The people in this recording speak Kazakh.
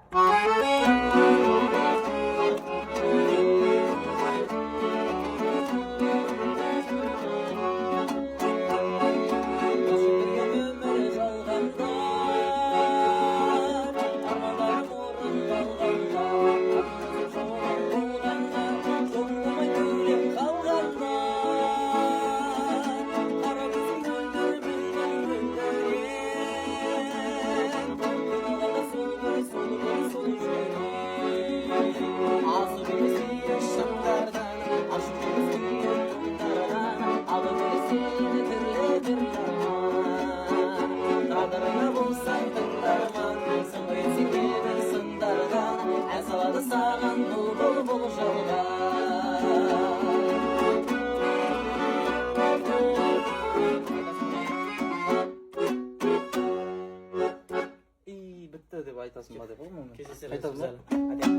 Кешіктірген өмір жалғанда, армандарым орындалғанда, жолым болғанда, жоқтамай төлеп қалғанда, қара көзің мөлдір, мөлдір, мөлдіреп, қиналғанда сол бір, сол бір, сол жүрек. Асып емес шыңдардан, ашып емес құмдардан, алып сені түрлі түрлі арман. Тағдырыңа болсаң тыңдарман, сыңғыр етсе кейбір сындардан, ән салады саған бұлбұл, бұл жалған. И бітті деп айтасың ба деп ғой. Кездесеміз. Айтасың ба? Біз әлі.